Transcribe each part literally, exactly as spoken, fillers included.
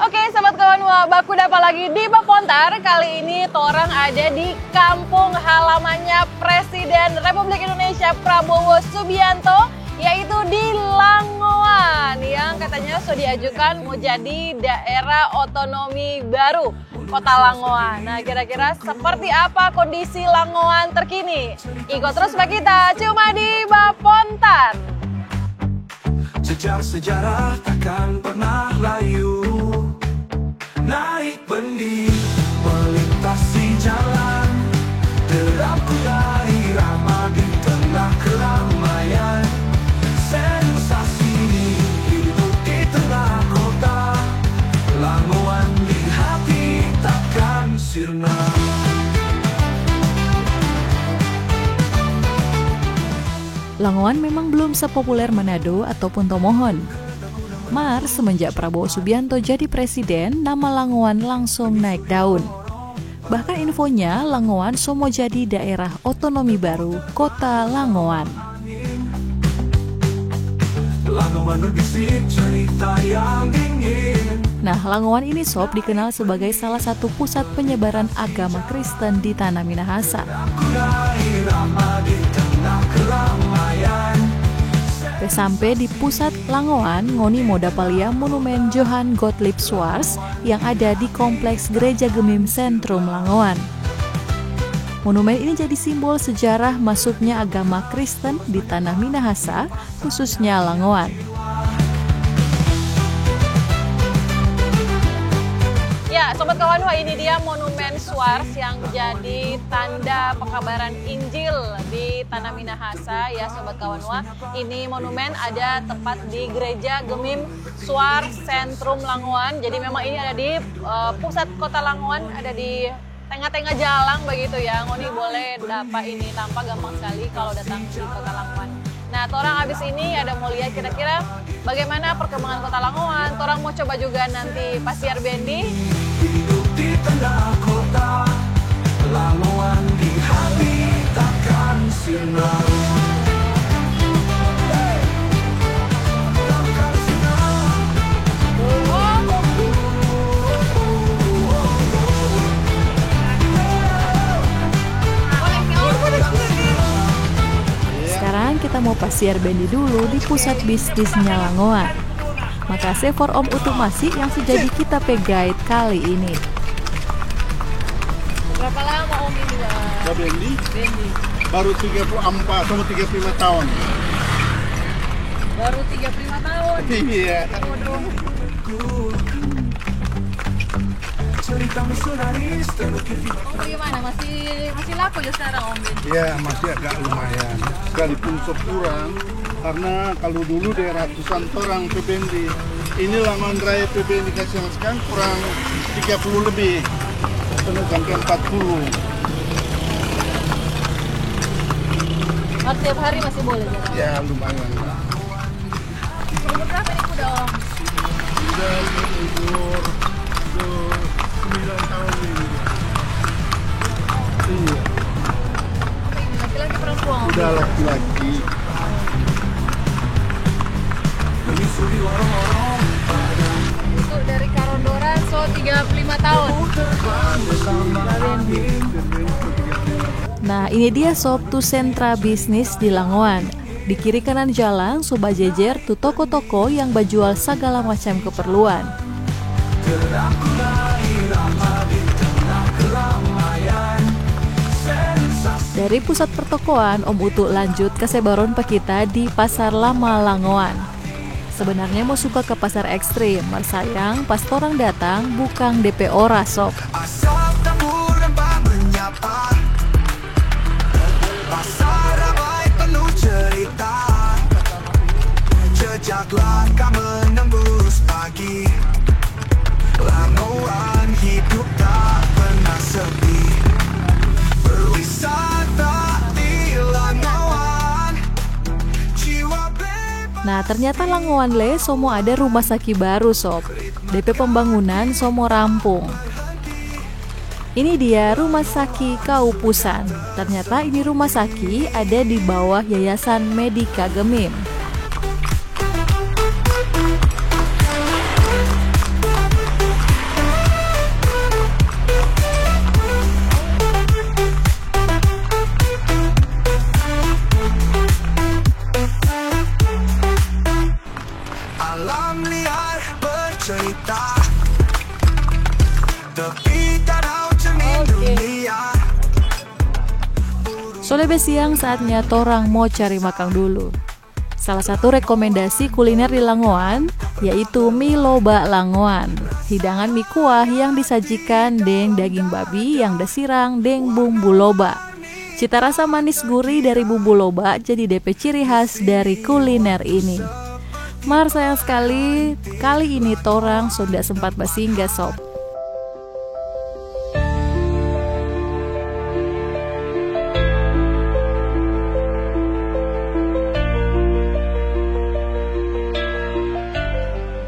Oke, sobat kawan, wah, baku dapa lagi di Bapontar. Kali ini torang ada di kampung halamannya Presiden Republik Indonesia Prabowo Subianto, yaitu di Langoan yang katanya so diajukan mau jadi daerah otonomi baru Kota Langoan. Nah, kira-kira seperti apa kondisi Langoan terkini? Iko terus pa kita, cuma di Bapontar. Jejak sejarah takkan pernah layu. Naik bendi, melintasi jalan, terapku dari ramah di tengah keramaian. Sensasi hidup di tengah kota, Langoan di hati takkan sirna. Langoan memang belum sepopuler Manado ataupun Tomohon. Mar, semenjak Prabowo Subianto jadi presiden, nama Langoan langsung naik daun. Bahkan infonya, Langoan so mo jadi daerah otonomi baru, Kota Langoan. Langoan berbisik cerita yang dingin. Nah, Langoan ini, sob, dikenal sebagai salah satu pusat penyebaran agama Kristen di tanah Minahasa. Pe sampe di pusat Langoan, ngoni mo dapa lia Monumen Johann Gottlieb Schwarz yang ada di Kompleks Gereja Gemim Sentrum Langoan. Monumen ini jadi simbol sejarah masuknya agama Kristen di tanah Minahasa, khususnya Langoan. Ya, Sobat Kawanua, ini dia Monumen Schwarz yang jadi tanda pekabaran Injil di tanah Minahasa, ya, Sobat Kawanua. Ini monumen ada tepat di Gereja Gemim Schwarz Sentrum Langoan. Jadi memang ini ada di, eh, pusat kota Langoan, ada di tengah-tengah jalang begitu ya, ngoni boleh dapa ini tampa gampang sekali kalau datang di Kota Langoan. Nah, torang abis ini ada mau lihat kira-kira bagaimana perkembangan Kota Langoan. Torang mau coba juga nanti pasiar bendi. Hidup di tengah kota, Langoan di hati takkan sirna. Sekarang kita mau pasiar bendi dulu di pusat bisnisnya Langoan. Makase for Om Utu Masi yang so jadi kita pe guide kali ini. Berapa lama Om ini, Bang? Babendi? Bendi. Baru tiga puluh empat, sama tiga puluh lima tahun. Baru tiga puluh lima tahun? Iya. Waduh. Cerita misionaris. Om, bagaimana? Masih, masih laku ya sekarang, Om, bendi? Iya, masih agak lumayan. Sekalipun so kurang, karena kalau dulu deh ratusan orang pe bendi. Ini Langoan Raya pe bendi kasihan sekarang kurang tiga puluh lebih. Penuh sampai empat puluh. Mar tiap hari masih boleh jalan? Ya, lumayan lah. Umur berapa nih kuda, Om? Udah umur sembilan tahun ini. Iya. Apa ini, laki-laki perempuan? Udah laki-laki. Itu dari Karondoran, so tiga puluh lima tahun. Nah, ini dia, sob, tu sentra bisnis di Langoan. Di kiri kanan jalang so bajejer tu toko-toko yang bajual sagala macam keperluan. Dari pusat pertokoan, Om Utu lanjut kase baron pa kita di Pasar Lama Langoan. Sebenarnya mo suka ke pasar ekstrim, mar sayang pas torang datang bukang depe ora, sob. Asap tabur rempah menyapa. Pasar ramai penuh cerita. Jejak langkah menembus pagi. Langoan hidup tak pernah sepi. Berwisata di Langoan. Jiwa bebas. Nah, ternyata Langoan le so mo ada rumah saki baru, sob. Depe pembangunan so mo rampung. Ini dia Rumah Saki Kaupusan. Ternyata ini rumah saki ada di bawah Yayasan Medika Gemim. Oke. So lebe siang, saatnya torang mo cari makang dulu. Salah satu rekomendasi kuliner di Langoan yaitu mi loba Langoan, hidangan mi kuah yang disajikan deng daging babi yang da sirang deng bumbu loba. Cita rasa manis gurih dari bumbu loba jadi depe ciri khas dari kuliner ini. Mar sayang skali, kali ini torang so nda sempat basingga, sob.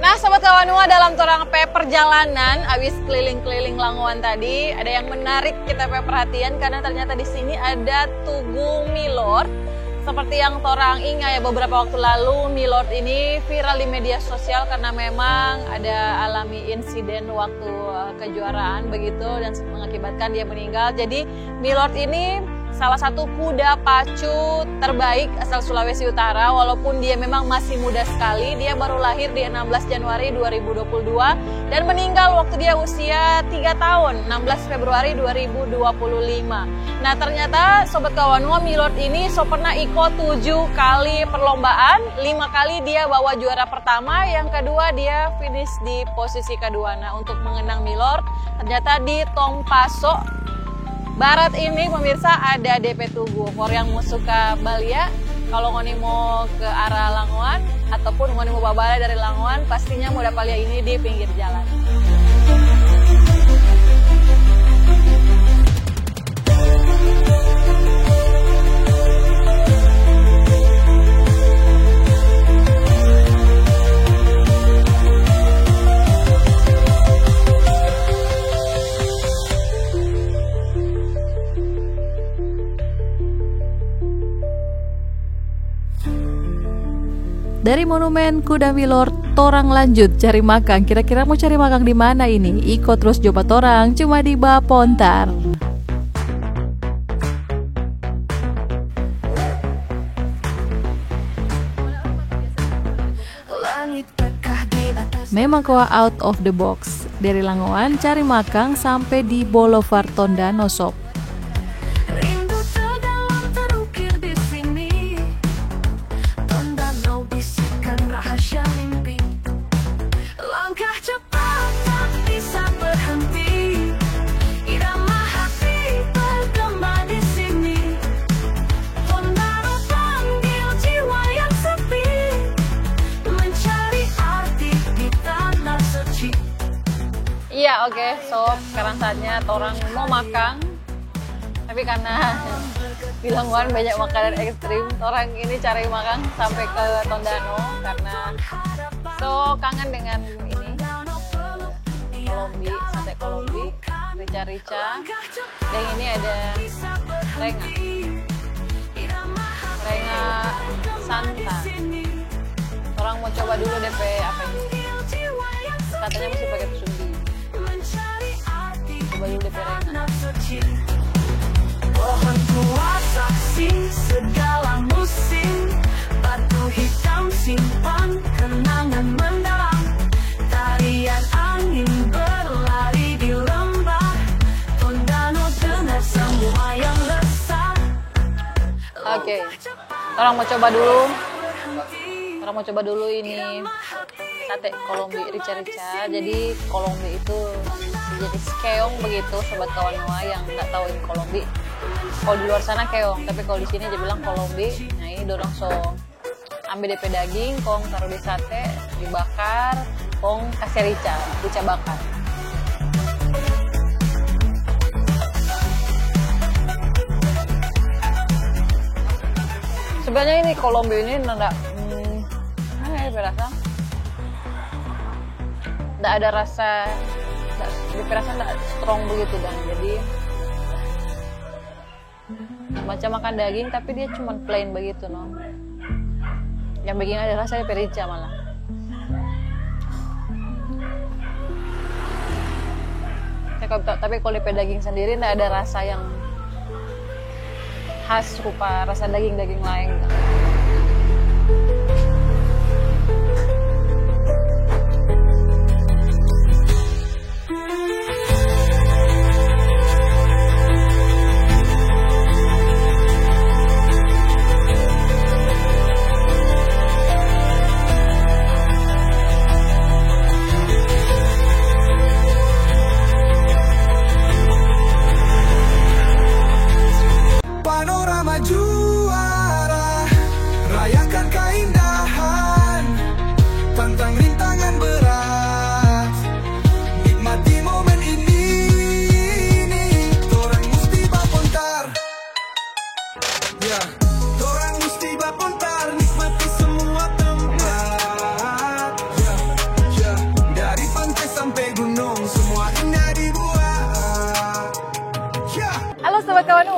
Nah, sobat Kawanua, dalam torang pe perjalanan, abis keliling-keliling Langoan tadi, ada yang menarik kita pe perhatian karena ternyata di sini ada Tugu Milord. Seperti yang torang ingat ya, beberapa waktu lalu Milord ini viral di media sosial karena memang ada alami insiden waktu, eh, kejuaraan begitu dan mengakibatkan dia meninggal. Jadi Milord ini salah satu kuda pacu terbaik asal Sulawesi Utara, walaupun dia memang masih muda sekali. Dia baru lahir di enam belas Januari dua ribu dua puluh dua dan meninggal waktu dia usia tiga tahun, enam belas Februari dua ribu dua puluh lima. Nah, ternyata Sobat Kawanua, Milord ini so pernah iko tujuh kali perlombaan, lima kali dia bawa juara pertama, yang kedua dia finish di posisi kedua. Nah, untuk mengenang Milord, ternyata di Tongpaso Barat ini, pemirsa, ada depe tugu. For yang mo suka balia, kalo ngoni mo ke arah Langoan ataupun ngoni mo babale dari Langoan, pastinya mo dapa lia ini di pinggir jalan. Dari Monumen Kuda Milord, torang lanjut cari makang. Kira-kira mo cari makang di mana ini? Iko trus jo pa torang, cuma di Bapontar. Memang koa out of the box. Dari Langoan cari makang sampe di Boulevard Tondano, sob. Rindu terdalam terukir di sini. Tondano bisikan rahasia mimpi. Langkah cepat tak bisa berhenti. Irama hati bergema di sini. Tondano panggil jiwa yang sepi. Mencari arti di tanah suci. Iya, oke, sob, sekarang saatnya torang mo makang. Tapi karena di Langoan banyak makanan ekstrim, torang ini cari makang sampe ke Tondano karena so kangen dengan ini, eh, kolombi, sate kolombi, rica-rica. Dan ini ada renga. Renga santan. Torang mo coba dulu depe apa ini. Katanya musti pake tusuk gigi. Coba dulu depe renga. Pohon tua saksi segala musim, batu hitam simpan kenangan mendalam. Tarian angin berlari di lembah, Tondano dengar semua yang resah. Oke. Torang mo coba dulu. Torang mo coba dulu ini sate kolombi rica-rica. Jadi kolombi itu jenis keong begitu, sobat Kawanua yang nggak tahu ini kolombi. Kalau di luar sana keong, tapi kalau di sini dia bilang kolombi. Nah, ini dorang so ambe depe daging, kong taru di sate, dibakar, kong kase rica, rica bakar. Sebenarnya ini kolombi ini nanda, hmm, mana ya, perasa? Nda ada rasa, nda, di perasa nda strong begitu, dan jadi macam makan daging, tapi dia cuman plain begitu, no. Yang bikin ada rasa dia pe rica malah. Ya, kalau ta-, tapi kalau dia pe daging sendiri, nda ada rasa yang khas rupa rasa daging-daging lain.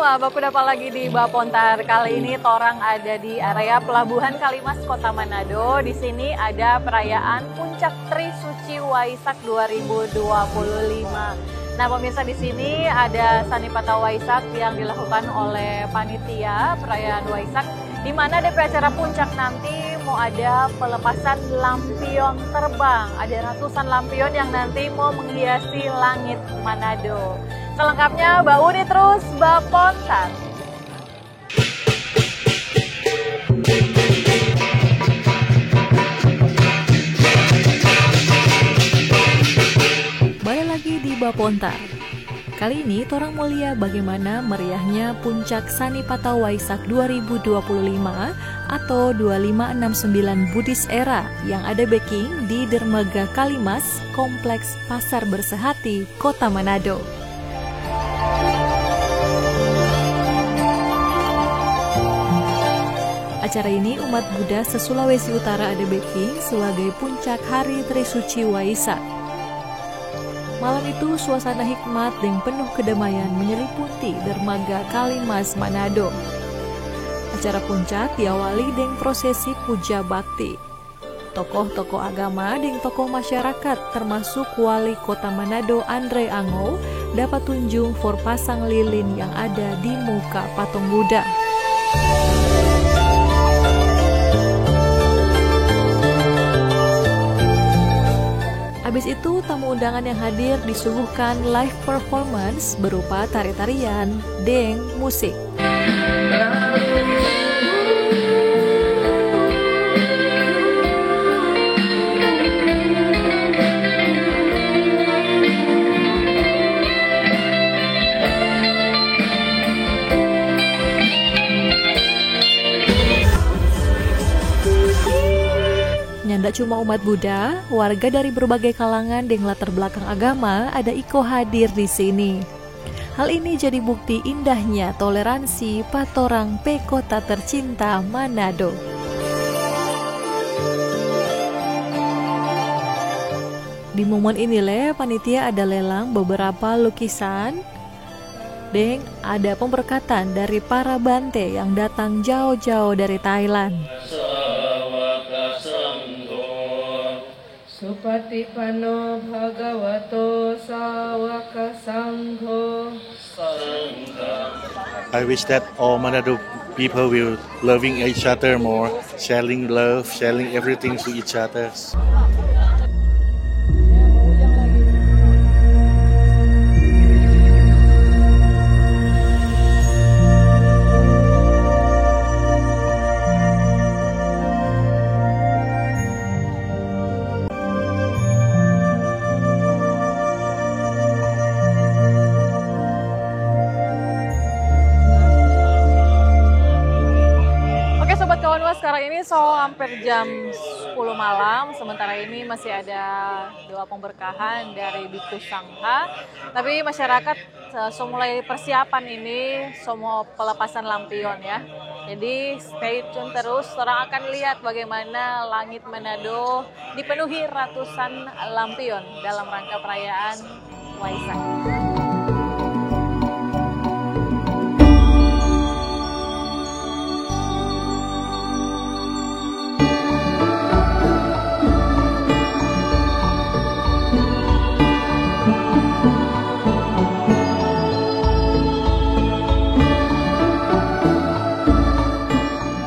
Baku dapa lagi di Bapontar. Kali ini torang ada di area Pelabuhan Kalimas, Kota Manado. Di sini ada perayaan Puncak Trisuci Waisak dua ribu dua puluh lima. Nah, pemirsa, di sini ada Sani Patau Waisak yang dilakukan oleh panitia perayaan Waisak, di mana di acara puncak nanti mau ada pelepasan lampion terbang. Ada ratusan lampion yang nanti mau menghiasi langit Manado. Selengkapnya, bauni trus Bapontar. Bale lagi di Bapontar. Kali ini, torang mo lia bagimana meriahnya Puncak Sani Patau Waisak dua ribu dua puluh lima atau dua lima enam sembilan Buddhist Era yang ada beking di Dermaga Kalimas, Kompleks Pasar Bersehati, Kota Manado. Acara ini umat Buddha se-Sulawesi Utara ada beking sebagai puncak hari Trisuci Waisak. Malam itu, suasana hikmat deng penuh kedamaian menyeliputi Dermaga Kalimas Manado. Acara puncak diawali deng prosesi puja bakti. Tokoh-tokoh agama deng tokoh masyarakat, termasuk Wali Kota Manado Andre Angou, dapa tunjung for pasang lilin yang ada di muka patong Buddha. Abis itu, tamu undangan yang hadir disuguhkan live performance berupa tari-tarian deng musik. Nyanda cuma umat Buddha, warga dari berbagai kalangan deng latar belakang agama ada iko hadir di sini. Hal ini jadi bukti indahnya toleransi pa torang pe kota tercinta Manado. Di momen ini le, panitia ada lelang beberapa lukisan, deng ada pemberkatan dari para bante yang datang jao-jao dari Thailand. Supatipanno bhagavato sāvaka saṅgho. I wish that all Manado people will loving each other more, sharing love, sharing everything to each other. Oke, Sobat Kawan Wa, sekarang ini so hampir jam sepuluh malam, sementara ini masih ada doa pemberkahan dari Bhikkhu Sangha. Tapi masyarakat, eh, so mulai persiapan ini, so mo pelepasan lampion ya. Jadi stay tune terus, orang akan lihat bagaimana langit Manado dipenuhi ratusan lampion dalam rangka perayaan Waisak.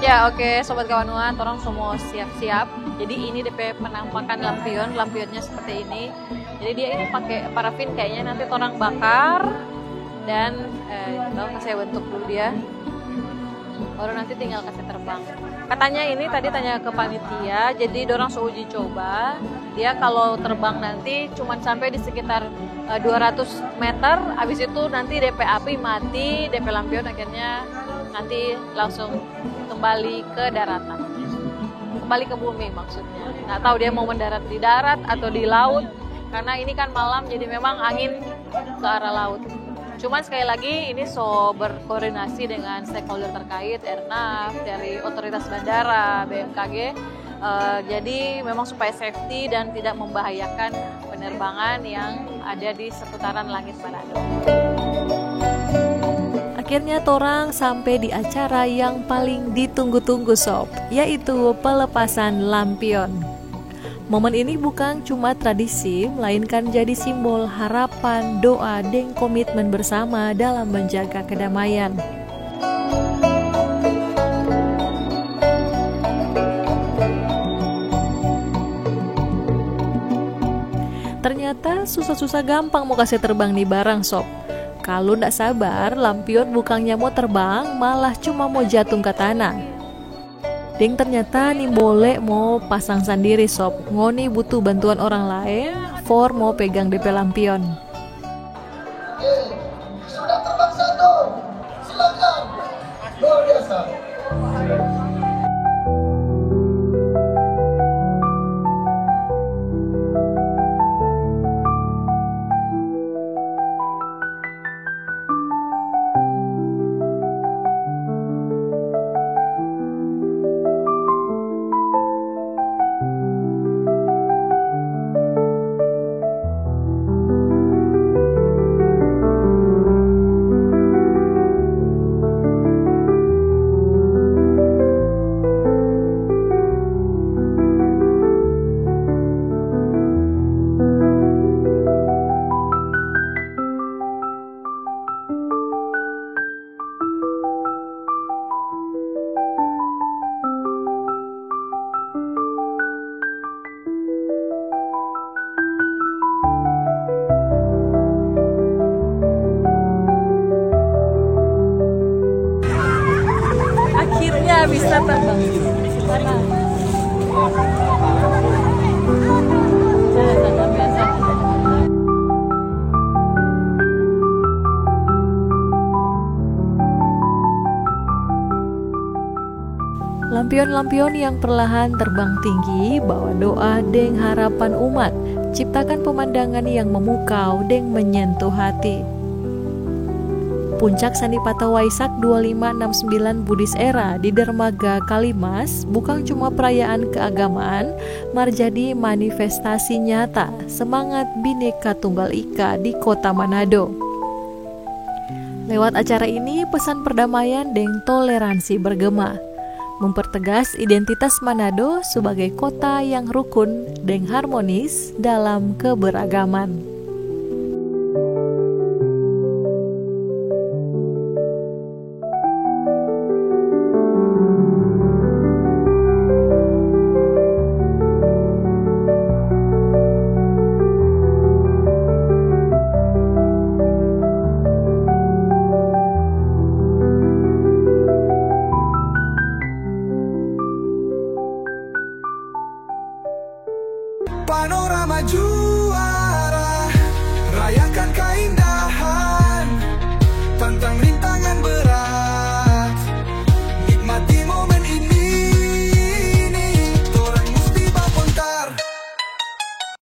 Ya, oke, Sobat Kawan Wa, torang semua siap-siap. Jadi ini depe penampakan lampion, lampionnya seperti ini. Jadi dia ini pakai parafin kayaknya, nanti torang bakar dan, eh, torang kasih bentuk dulu dia. Baru nanti tinggal kasih terbang. Katanya ini tadi tanya ke panitia, jadi dorang so uji coba. Dia kalau terbang nanti cuman sampai di sekitar, eh, dua ratus meter, habis itu nanti depe api mati, depe lampion akhirnya nanti langsung kembali ke daratan. Kembali ke bumi maksudnya. Nggak tahu dia mau mendarat di darat atau di laut, karena ini kan malam, jadi memang angin ke arah laut. Cuman sekali lagi, ini so berkoordinasi dengan stakeholder terkait, Airnav, dari otoritas bandara, B M K G. Eh, jadi memang supaya safety dan tidak membahayakan penerbangan yang ada di seputaran langit Manado. Akhirnya torang sampe di acara yang paling ditunggu-tunggu, sob, yaitu pelepasan lampion. Momen ini bukang cuma tradisi, melainkan jadi simbol harapan, doa, deng komitmen bersama dalam menjaga kedamaian. Ternyata susah-susah gampang mo kase terbang ni barang, sob. Kalu nda sabar, lampion bukangnya mo terbang, malah cuma mo jatung ka tanah. Deng ternyata nimbole mo pasang sandiri, sob. Ngoni butuh bantuan orang laeng for mo pegang depe lampion. Oke, sudah terbang satu. Silakan. Luar biasa. Akhirnya bisa terbang. Lampion-lampion yang perlahan terbang tinggi, bawa doa deng harapan umat, ciptakan pemandangan yang memukau deng menyentuh hati. Puncak Sandi Pata Waisak dua lima enam sembilan Buddhist Era di Dermaga Kalimas bukang cuma perayaan keagamaan, mar jadi manifestasi nyata semangat Bhinneka Tunggal Ika di Kota Manado. Lewat acara ini, pesan perdamaian deng toleransi bergema, mempertegas identitas Manado sebagai kota yang rukun deng harmonis dalam keberagaman.